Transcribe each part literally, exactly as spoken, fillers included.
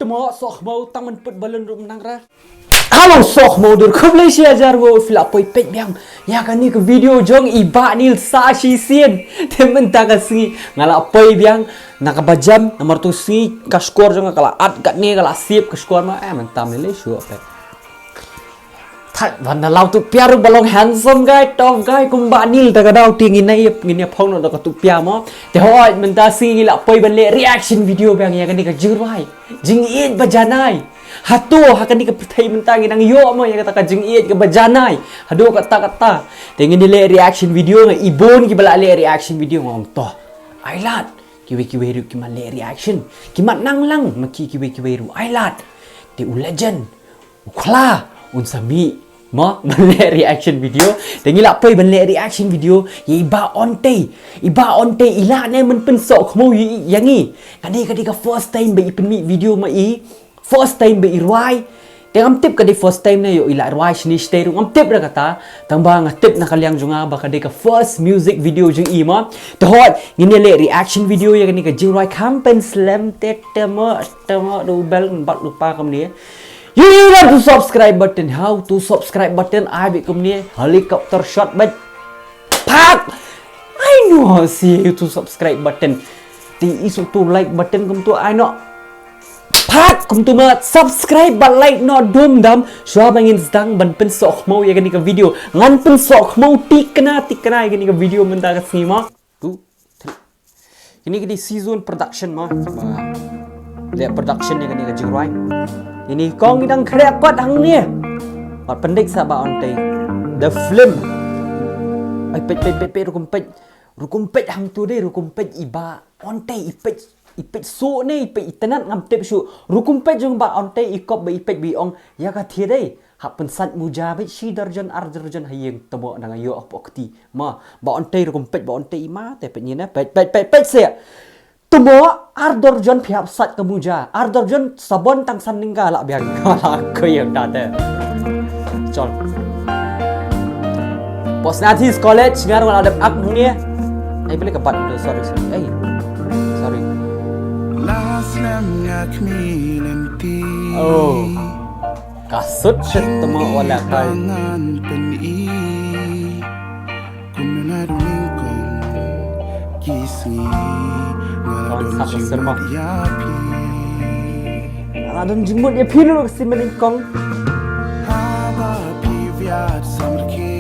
Mo soh mo tang man put balon rum nang ra. Halo soh mo dur khublei shi hajar mo phi la poi peit biang ïa kane ka video jong i Bah Nil sa shisien. Te mynta ka sngi nga la poi biang na kaba jam namar tu sngi ka score jong nga ka la at katne ka la sip ka score ma eh mynta me le shu peit. Thait ban da lau tu pia ruh ba long handsome guy, tough guy kum Bah Nil ta ka dau ti ngin ïa ngin ïa phong noh da ka tu pia mo. Te hoi mynta sngi ngi la poi ban leh reaction video biang ïa kane ka jingrwai Jingïeit ba janai. Hato ha kane ka pyrthei mynta ngi dang ïoh mo ïa kata ka jingïeit kaba janai. Haduh katta katta. Te ngin ïa leh reaction video nga i bun kiba la leh reaction video nga ong to. Ai lad. Kiwei kiwei ruh ki mat leh reaction. Ki mat nang lang ma ki kiwei kiwei ruh. Ai lad. Te u legend. U khla un sa mih mo ban leh reaction video. Te ngi la poi ban leh reaction video ïa i Bah Ontei. I Bah Ontei i la ne men pynsoh khmo ïa ngi. Kane ka dei ka first time ba i pynmih video ma i. First time ba i rwai. Te ngam tip ka dei first time ne ïoh i la rwai shini shatei ruh ngam tip da kata. Tang ba nga tip na ka liang jong nga ba ka dei ka first music video jong i mo. Te hot ngin ïa leh reaction video ïa kane ka jingrwai kham pynslem te te mo te mo du bel bat lupa kam ne. You need to subscribe button. How to subscribe button? Ai bi kumne helicopter shot bad. Pak. I know see you to subscribe button. Ti isu to like button kum to I know. Pak kum to ma subscribe ba like no dum dam. Shwa bangin zdang ban pynsoh mo ïa kane ka video. Ngan pynsoh mo tikna tikna ïa kane ka video mynta ka sngi ma. Tu. Kini kini season production ma. Dia production ni kini ka jingrwai. Ini kong idang khreh kot hang ni. Pat pendek sa ba Ontei. The film. Ai pet pet pet pet rukum pet. Rukum pet hang tu deh rukum pet i Bah Ontei i pet i pet so ne i pet i tenat ngam tip shu. Rukum pet jong Bah Ontei i kop ba i pet bi ong ya ka thie deh. Hap pynsat muja bad shi darjon ar darjon ha ïing tamo nang ayo apo kti. Ma Bah Ontei rukum pet Bah Ontei i ma te pet ni na pet pet pet pet se. Tamo ar darjon phi hap sat ka muja ar darjon sabon tang san ningka la biang la ko yang da te. Chol. Personalities College ngar wala dep ak ni. Ai beli ka bat tu sorry sorry. Ai. Sorry. Last name ngak mi lenti. Oh. Ka sut shet tamo wala kai. Ngan pen i. Kum na du ning kong ki sngi. Ngala don jingmut ya phi. Ngala don jingmut ya phi lu si mening kong. Haba phi viat samrke.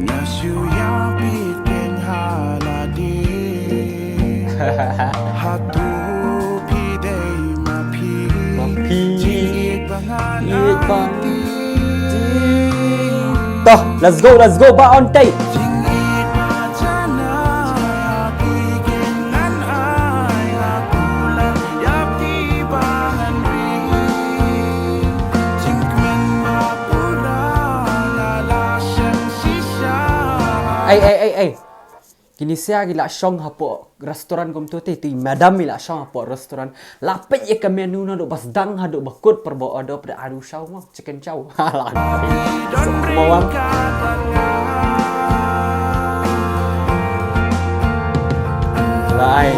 Nga shu ïa phi keng ha la dei. Hato phi dei ma phi. Ma phi. Jingïeit ba ngan ïeit ba ai ti. Toh, let's go, let's go, Bah Ontei. Jingïeit ba janai ha phi keng ngan ai ha pula ïa phi ba ngan ri. Jingkmen ba Ai ai ai ai. Kini sia ki la shong hapoh restaurant kum tu te tu madam i la shong hapoh restaurant. La peit ïa ka menu na do bas dang ha do bakut per bo order per aru shaw mo chicken chow. Hala. Mawang. La ai.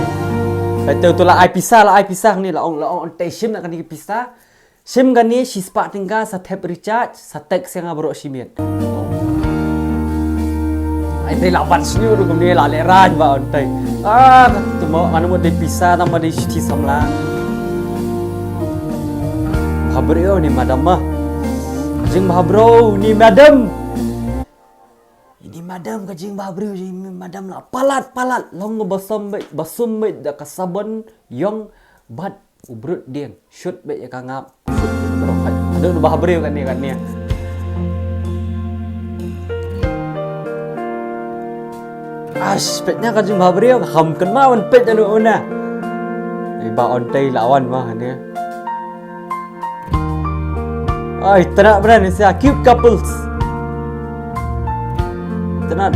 Betul tu la ai pisa la ai pisa ni la ong la ong te shim na kani pisa. Shim kane shispah tyngka sa thep recharge sa text ïa nga baroh shi miet. Ai te la ban sniew ruh kumne la leh rang ba Ontei. Ah, tu mo anu mo dei pisa tang ba dei shithi samla. Bhabriew ni madam ma. Jing bhabriew ni madam. Ini madam ka jing bhabriew jing madam la palat palat long ba som beit ba sum beit da ka sabon ïong bad u brut dieng shut beit ïa ka ngap shut beit bro hai. Aduh ba bhabriew kane kane. Ash peit na ka jing bhabriew ka ham kan ma wan peit anu una. Ai ba Ontei la wan ma kane. Ai tena bra ni sia cute couples. Tena.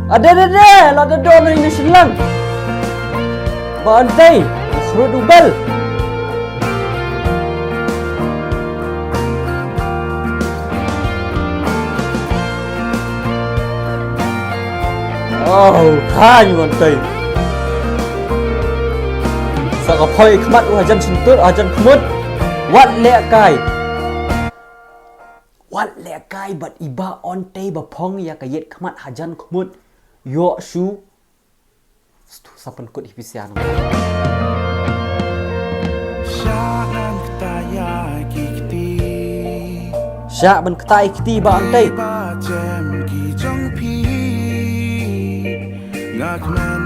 Ada ada ada la ada dor ni ni silang. Ba Ontei. Srut ubal. Oh, khan Ontei. Ka ka phoi khmat u hajan shyntur, hajan khmut. Wat leh kai. Wat leh kai bad i Bah Ontei ba phong ïa ka ïit khmat hajan khmut. Ïoh shu. Stu sa pynkut hi pisian. Shah ban kta ïa ki kti. Shah ban kta ïa ki kti Bah Ontei. Ba jem ki jong phi. Nga kmen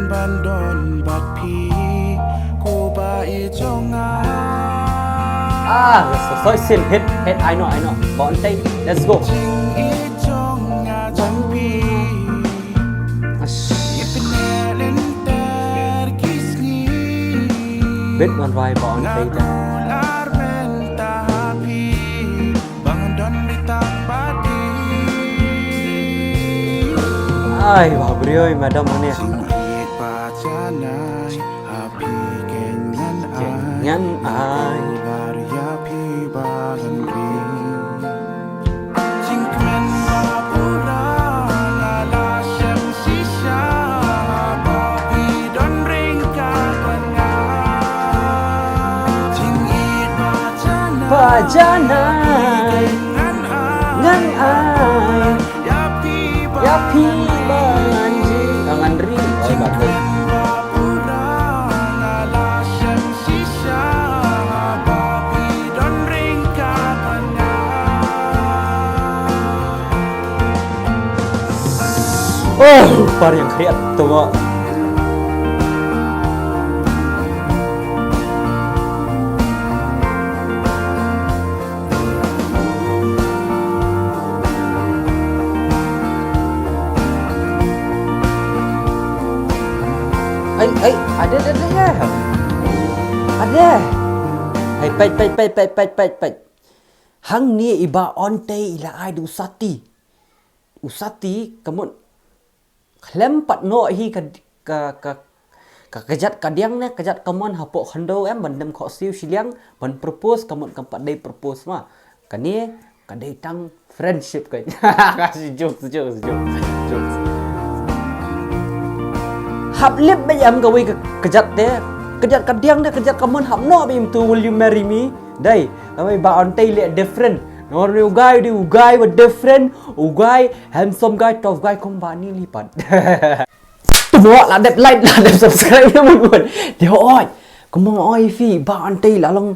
ban don bad phi. Ko ba i jong nga. Ah, so so sin hit hit I know I know. Bah Ontei, let's go. Jing i jong nga jong phi. Bit man rai ba on tei ta. Ai ba brioi madam ne. Ngan ai. Ba janai ngan ai ïa phi ba ngan ri. Ngan ri. Oi ba tu. Oh, par yang khriat tu. Ai ai, ada ada ada ya. Ada. Hai pait pait pait pait pait pait pait. Hangne i Bah Ontei i la ai da u sati. U sati ka mut khlem pat noh hi ka ka ka ka kjat kadiang ne kjat kamon hapoh khyndew em ban dem khohsiew shiliang ban propose ka mut kam pat dei propose ma. Kane ka dei tang friendship ka. Ka si joke, si joke, si joke, si joke. Hap lip ba em kawei ka kjat te. Kjat kadiang ne kjat kamon hap noh ba em tu will you marry me? Dei, kawei Bah Ontei leh different. Nor ne u guy dei u guy ba different. U guy handsome guy, tough guy kum Bah Neil pat. Tu mo la dep like la dep subscribe na mun mun. Te oi. Kumba oi phi Bah Ontei la long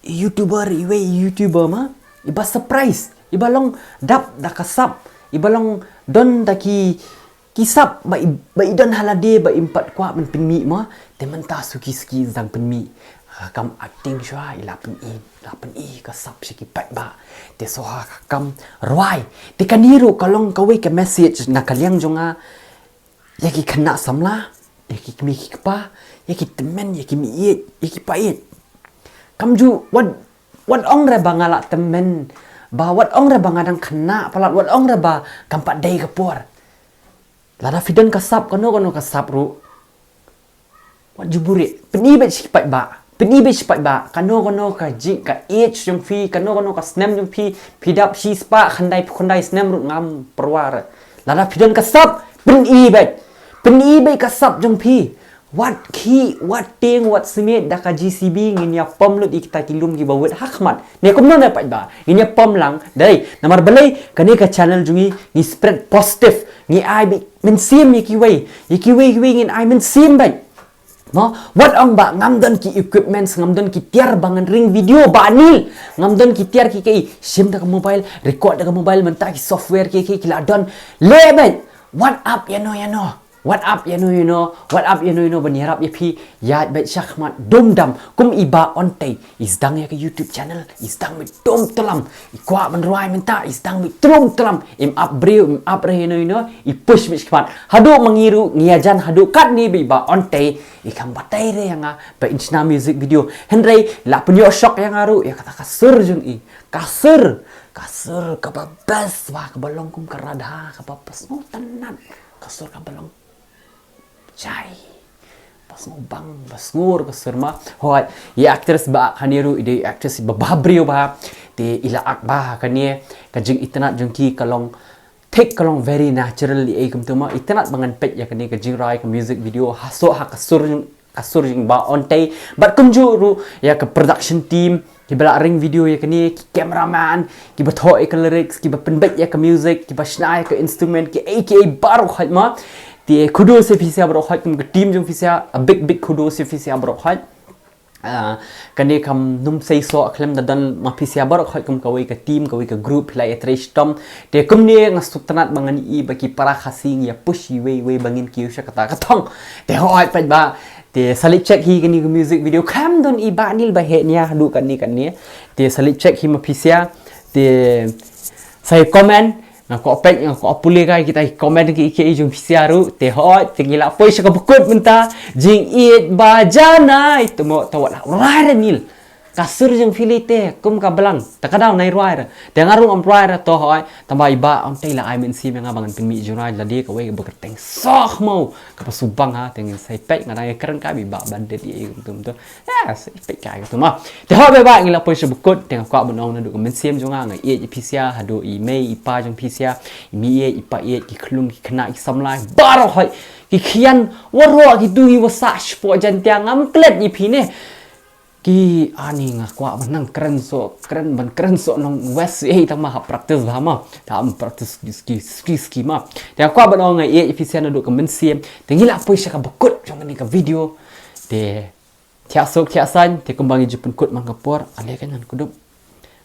YouTuber iwei YouTuber ma. Iba surprise. Iba long dap da ka sap. Iba long don da ki ki sap ba i ba i don ha lade ba im pat kwah ban pynmih ma. Te mynta suki suki dang pynmih. Ka kam acting shwa i la pyni la pyni ka sap sha ki paidbah. Te shuwa ka kam rwai. Te kane ruh ka long kawei ka message na ka liang jong nga. Ïa ki khynnah samla, ïa ki kmie ki kpa, ïa ki tymmen, ïa ki meiieit, ïa ki paieit. Kam ju wat wat ong re ba nga la tymmen, ba wat ong re ba nga dang khynnah palat, wat ong re ba kam pat dei ka por. Lada phi don ka sap kano kano ka sap ruh. Wat ju buhrieh, pyni beit sha ki paidbah. Pyni beit sha ki paidbah. Kano kano ka jing ka age jong phi, kano kano ka snem jong phi, phi dap shispah khyndai phew khyndai snem ruh ngam pyrwa re. Lada phi don ka sap, pyni beit. Pyni beit ka sap jong phi. Wat khih, wat tieng, wat smiej da ka J C B ngin ïa pom lut ïa kita ki lum kiba wit ha khmat. Ne kumno ne paidbah. Ngin ïa pom lang. Dei, namar balei kane ka channel jong ngi ngi spread positive. Ngi ai beit mynsiem ïa kiwei. Ïa kiwei kiwei ngin ai mynsiem beit. Mo, wat ong ba ngam don ki equipments, ngam don ki tiar ba ngan ring video Bah Neil. Ngam don ki tiar ki kaei, shim da ka mobile, record da ka mobile, mynta ki software ki ki ki la don. Leh beit. What up ïano ïano. What up ïano ïano. What up ïano ïano ban ïarap ïa phi. Ïaid beit shakhmat dum dam kum i Bah Ontei. I sdang ïa ka YouTube channel, i sdang beit dum tlam. I kwah ban rwai mynta, i sdang beit dum tlam. Im ap briew, im ap re ïano ïano, i push beit shakhmat. Haduh ma ngi ruh ngi ïajan haduh katne beit Bah Ontei. I kham batai re ïa nga ba in shna music video. Hynrei la pynïoh shock ïa nga ruh ïa kata ka sur jong i. Ka sur, ka sur kaba best ba kaba long kum ka Radha kaba best. Oh, tanat. Ka sur kaba long Jai. Ba sngewbang, ba sngur ka sur ma. Hooid, i actress ba kane ruh i dei actress ba bha briew bha. Te i la ak bha kane ka jingitynnad jong ki ka long thik ka long very natural i ei kumta ma. Itynnad ba ngan peit ïa kane ka jingrwai ka music video ha soh ha ka sur jong ka sur jong Bah Ontei. Bad kumjuh ruh ïa ka production team, kiba la ring video ïa kane, ki cameraman, kiba thoh ïa ka lyrics, kiba pynbeit ïa ka music, kiba shna ïa ka instrument, ki ei ki ei baroh hoi ma. Te kudos ïa phi sha baroh hoi, kum ka team jong phi sha, a big big kudos ïa phi sha baroh hoi. Ah, kane kam num sei so khlem da don ma phi sha baroh hoi kum kawei ka team, kawei ka group, phi la ïa trei shitom. Te kumne nga sngewtynnat ba ngan ïohi ba ki para Khasi ngi ïa push iwei iwei ba ngin kiew sha kata ka thong. Te hoi peit Bah, te sa leit check hi kane ka music video, kham don i Bah Nil ba heh nia haduh kane kane. Te sa leit check hi ma phi sha. Te sa ïa comment, nga kwah peit, nga kwah pule ka kita ki comment ki ki jong phi sha ruh. Te hoi, te ngi la poi sha kaba kut mynta. Jingïeit ba janai, te mo, te wat la rwai re Nil. Ka sur jong phi lei te kum ka blang. Te ka daw nai rwai re. Te nga ruh ngam rwai re, to hoi. Tangba i Bah Ontei la ai mynsiem ïa nga ba ngan pynmih jingïarap lade kawei kaba kyrteng Soh Mo. Kaba subang ha, te ngin sa ïa peit, nga dang ïa kren ka i Bah Bandit ïa i kumtum tu. Yes, i peit ka i kumtum ah. Te hoi bye bye, ngi la poi sha ba kut, te nga kwah ban ong naduh ka mynsiem jong nga, nga ïeit ïa phi sha, haduh i mei i pa jong phi sha, i mei ïeit, i pa ïeit, ki khlung, ki khynnah, ki samla, baroh hoi, ki khyian, waroh ki tu ngi wa sah shapoh Jaintia, ngam klet ïa phi ne. Ki ani nga kwah ban nang kren so, kren ban kren so nong west ei tang ma ha practice bha ma. Ta am practice ski ski ski ma. Te nga kwah ban ong nga ïeit ïa phi sha naduh ka mynsiem. Te ngi la poi sha kaba kut jong kane ka video. Te thiah suk thiah saiñ, te kumba ngi ju pynkut man ka por, ale ka ngan kudum.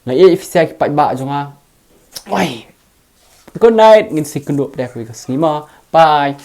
Nga ïeit ïa phi sha ki paidbah jong nga. Oi. Good night, ngin sa ïakynduh pat kawei ka sngi ma. Bye.